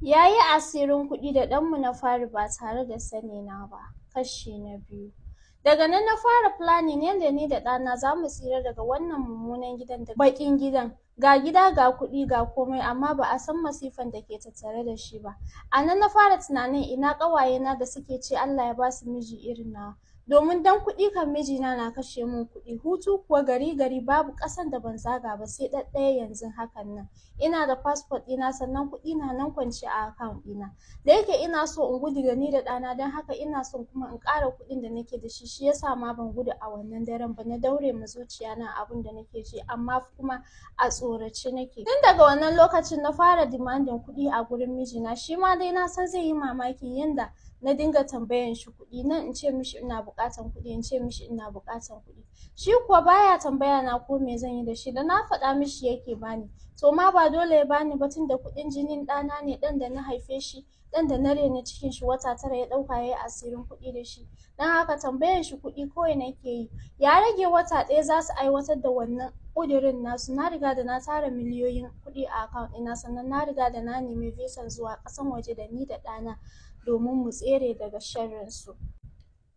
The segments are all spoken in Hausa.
Ya yi asirin kuɗi da ɗanmu na fari ba tare da sani na ba. Kashi na biyu. Daga nan na fara planning yadda ni da ɗana za mu tsira daga wannan mummunan gidan da baƙin gidan. Ga gida, ga kuɗi, ga komai, amma ba a san masifan da ke tattare da shi ba. A nan na fara tunanin ina ƙawayena da suke ce Allah ya ba su miji irin nawa. Domin dan kuɗi kan mijina na kashe min kuɗi, hutu kuwa gari gari babu ƙasan da ban zaga ba, sai ɗaɗɗaya yanzu hakan nan. Ina da passport ɗina, sannan kuɗi na nan kwance a account ɗina. Da yake ina so in gudu da ni da ɗana, don haka ina son kuma in ƙara kuɗin da nake da shi, shi yasa ma ban gudu a wannan daren ba. Na daure ma zuciya na abun da nake ji, amma kuma a tsorace nake. Tun daga wannan lokacin na fara demanding kuɗi a gurin mijina. Shi ma dai na san zai yi mamakin yanda na dinga tambayan shi kuɗi, nan in ce mishi ina buƙatan kuɗi, in ce mishi ina buƙatan kuɗi. Shi kuwa baya tambaya na ko me zan yi da shi, da na faɗa mishi yake bani. To ma ba dole ya bani ba, tunda kuɗin jinin ɗana ne, ɗan da na haife shi, ɗan da na rena cikin shi wata 9, ya ɗauka ya yi asirin kuɗi da shi. Don haka tambayan shi kuɗi kawai nake yi. Ya rage wata 1 za su aiwatar da wannan ƙudurin nasu. Na riga da na tara miliyoyin kuɗi a account ɗina, sannan na riga da na nemi visan zuwa ƙasan waje da ni da ɗana domin mu tsere daga sharrin su.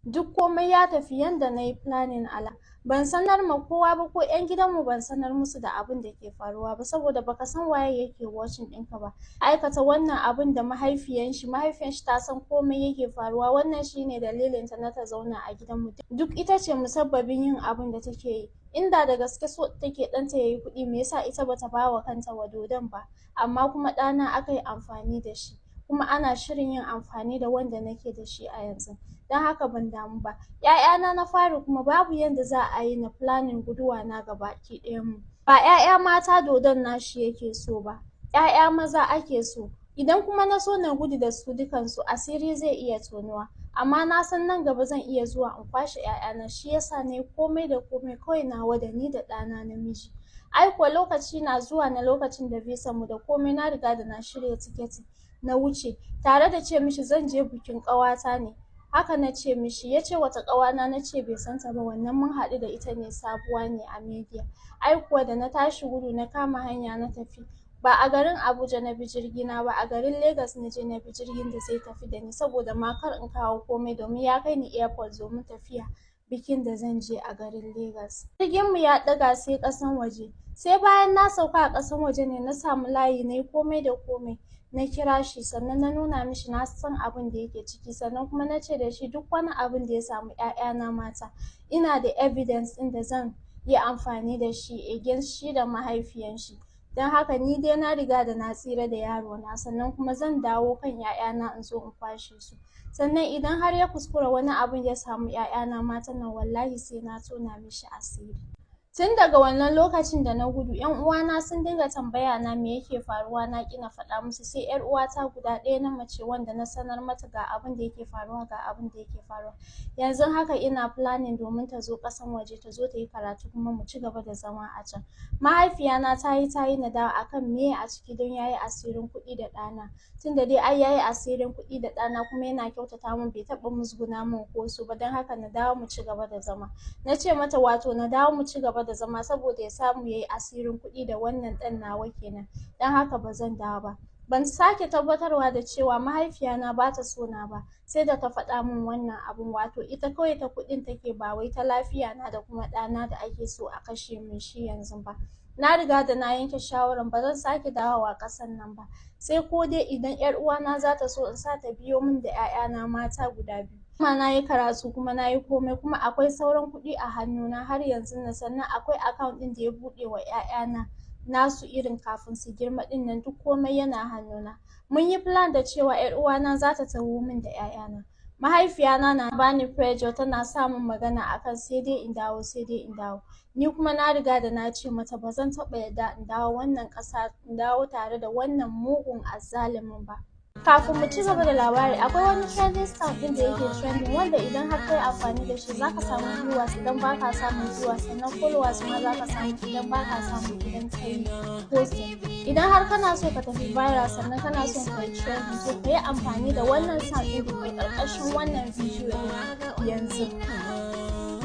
Duk komai ya tafi yanda na yi planning. Ala ban sanar ma kowa ba, ko 'yan gidanmu ban sanar musu da abin da ke faruwa ba, saboda baka san waye yake watching ɗinka ba. Aikata wannan abin da mahaifiyan shi, mahaifiyan shi ta san komai yake faruwa. Wannan shine dalilin ta na ta zauna a gidanmu. Duk ita ce musabbabin yin abin da take yi. Inda da gaske so take ɗanta yayi kuɗi, me yasa ita bata bawa kanta wa dodon ba? Amma kuma ɗana aka yi amfani da shi, kuma ana shirin yin amfani da wanda nake da shi a yanzu. Don haka ban damu ba. ‘Ya'yana na fari kuma babu yanda za a yi na planning guduwa na gabaki ɗayan mu. Ba ‘ya'ya mata dodon nashi yake so ba, ‘ya'ya maza ake so. Idan kuma na so na gudu da su dukansu, asiri zai iya tonuwa. Amma na san nan gaba zan iya zuwa in kwashe ‘ya'yana, shi yasa na yi komai da komai kawai nawa da ni da ɗana namiji. Ai kuwa lokaci na zuwa na lokacin da visa mu da komai na riga da na shirya tiketi, na wuce tare da ce mishi zan je bikin ƙawata ne. Haka na ce mishi. Ya ce wata ƙawana? Na ce bai san ta ba, wannan mun haɗu da ita ne, sabuwa ne a media. Ai kuwa da na tashi gudu, na kama hanya na tafi. Ba a garin Abuja na bi jirgina ba, a garin Lagos na je na bi jirgin da zai tafi da ni, saboda ma kar in kawo komai, domin ya kai ni airport domin tafiya bikin da zan je a garin Lagos. Jirgin mu ya ɗaga sai ƙasan waje. Sai bayan na sauka a ƙasan waje ne na samu layi, na yi komai da komai, na kira shi, sannan na nuna mishi na san abin da yake ciki, sannan kuma na ce da shi duk wani abin da ya samu ‘ya'yana mata, ina da evidence ɗin da zan yi amfani da shi against shi da mahaifiyan shi. Don haka ni dai na riga da na tsira da yaro na, sannan kuma zan dawo kan ‘ya'yana in zo in kwashe su. Sannan idan har ya kuskura wani abin ya samu ‘ya'yana matan nan, wallahi sai na tona mishi asiri. Tun daga wannan lokacin da na gudu, ‘yan uwana sun dinga tambaya na me yake faruwa, na ƙi na faɗa musu, sai ‘yar uwata guda ɗaya na mace wanda na sanar mata ga abin da yake faruwa, ga abin da yake faruwa. Yanzu haka ina planning domin ta zo ƙasan waje, ta zo ta yi karatu, kuma mu ci gaba da zama a can. Mahaifiyana ta yi ta yi na dawo akan meye a ciki don yayi asirin kuɗi da ɗana. Tunda dai ai yayi asirin kuɗi da ɗana, kuma yana kyautata min, bai taɓa musguna min ko so ba, don haka na dawo mu ci gaba da zama. Na ce mata wato na dawo mu ci gaba da zama saboda ya samu yayi asirin kuɗi da wannan ɗan nawa kenan, don haka ba zan dawo ba. Ban sake tabbatarwa da cewa mahaifiyana ba ta so na ba sai da ta faɗa min wannan abun. Wato ita kawai ta kuɗin take, ba wai ta lafiya na da kuma ɗana da ake so a kashe min shi yanzu ba. Na riga da na yanke shawaran ba zan sake dawowa ƙasan nan ba, sai ko dai idan ‘yar uwana za ta so in sa ta biyo min da ‘ya'yana mata guda biyu. Kuma na yi karatu, kuma na yi komai, kuma akwai sauran kuɗi a hannuna har yanzu nan. Sannan akwai account ɗin da ya buɗe wa ‘ya'yana nasu irin kafin su girma ɗin nan, duk komai yana hannuna. Mun yi plan da cewa ‘yar uwana za ta taho min da ‘ya'yana. Mahaifiyana na bani pressure, tana sa min magana akan sai dai in dawo, sai dai in dawo. Ni kuma na riga da na ce mata ba zan taɓa yarda in dawo wannan ƙasa, in dawo tare da wannan mugun azzalumin ba. Kafin mu ci gaba da labari, akwai wani trending sound ɗin da yake trending, wanda idan har kai amfani da shi zaka samu viewers idan baka samun viewers, sannan followers ma zaka samu idan baka samu idan kai posting. Idan har kana so ka tafi viral, sannan kana son kai trending, to ka yi amfani da wannan sound ɗin da ke ƙarƙashin wannan bidiyo ɗin yanzu.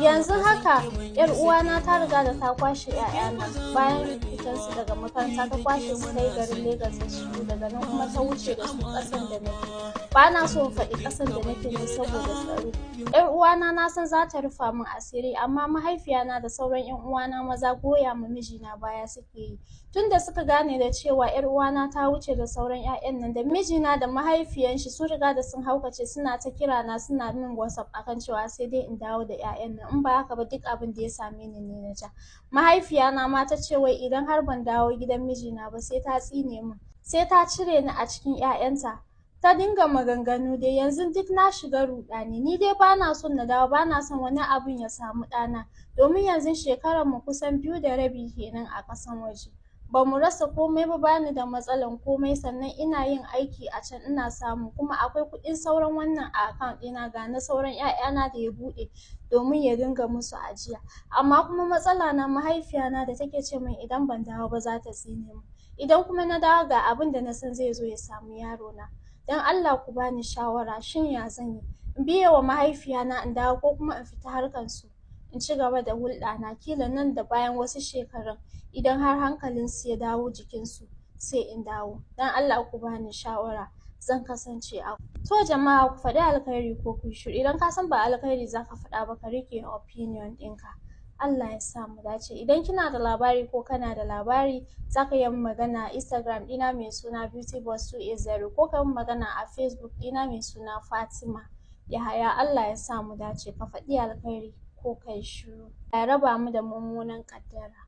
Yanzu haka ‘yar uwana ta riga da ta kwashe ‘ya'yana bayan. fitan su daga makaranta, ta kwashe su kai garin Legas da su, daga nan kuma ta wuce da su ƙasan da nake. Ba na so in faɗi ƙasan da nake ne saboda tsaro. ‘Yar uwana na san za ta rufa min asiri, amma mahaifiyana da sauran ‘yan uwana maza goya ma mijina baya suke yi. Tunda suka gane da cewa ‘yar uwana ta wuce da sauran ‘ya'yan nan, da mijina da mahaifiyan shi sun riga da sun haukace, suna ta kira na, suna min WhatsApp akan cewa sai dai in dawo da ‘ya'yan nan, in ba haka ba duk abin da ya same ni ne na ja. Mahaifiyana ma ta ce wai idan har ban dawo gidan mijina ba sai ta tsine min, sai ta cire ni a cikin ‘ya'yanta. Ta dinga maganganu dai. Yanzu duk na shiga ruɗani. Ni dai bana son na dawo, bana son wani abun ya samu ɗana, domin yanzu shekarar mu kusan 2.5 kenan a ƙasan waje. Ba mu rasa komai ba, bani da matsalan komai, sannan ina yin aiki a can ina samu, kuma akwai kuɗin sauran wannan a account ɗina, ga na sauran ‘ya'yana da ya buɗe domin ya dinga musu ajiya. Amma kuma matsala na mahaifiyana da take ce min idan ban dawo ba za ta tsine min, idan kuma na dawo ga abin da na san zai zo ya samu yaro na. Don Allah ku bani shawara, shin ya zan yi? In biye wa mahaifiyana in dawo, ko kuma in fita harkan su in ci gaba da hulɗa na, kila nan da bayan wasu shekarun idan har hankalinsu ya dawo jikinsu sai in dawo. Don Allah ku bani shawara, zan kasance a to. Jama'a, ku faɗi alkhairi ko ku shiru. Idan ka san ba alkhairi za ka faɗa ba, ka rike opinion ɗinka. Allah ya sa mu dace. Idan kina da labari ko kana da labari, za ka yi magana a Instagram ɗina mai suna beautyboss280, ko ka yi magana a Facebook ɗina mai suna Fatima Yahaya. Allah ya sa mu dace. Ka faɗi alkhairi ko kai shiru. Ya raba mu da mummunan ƙaddara.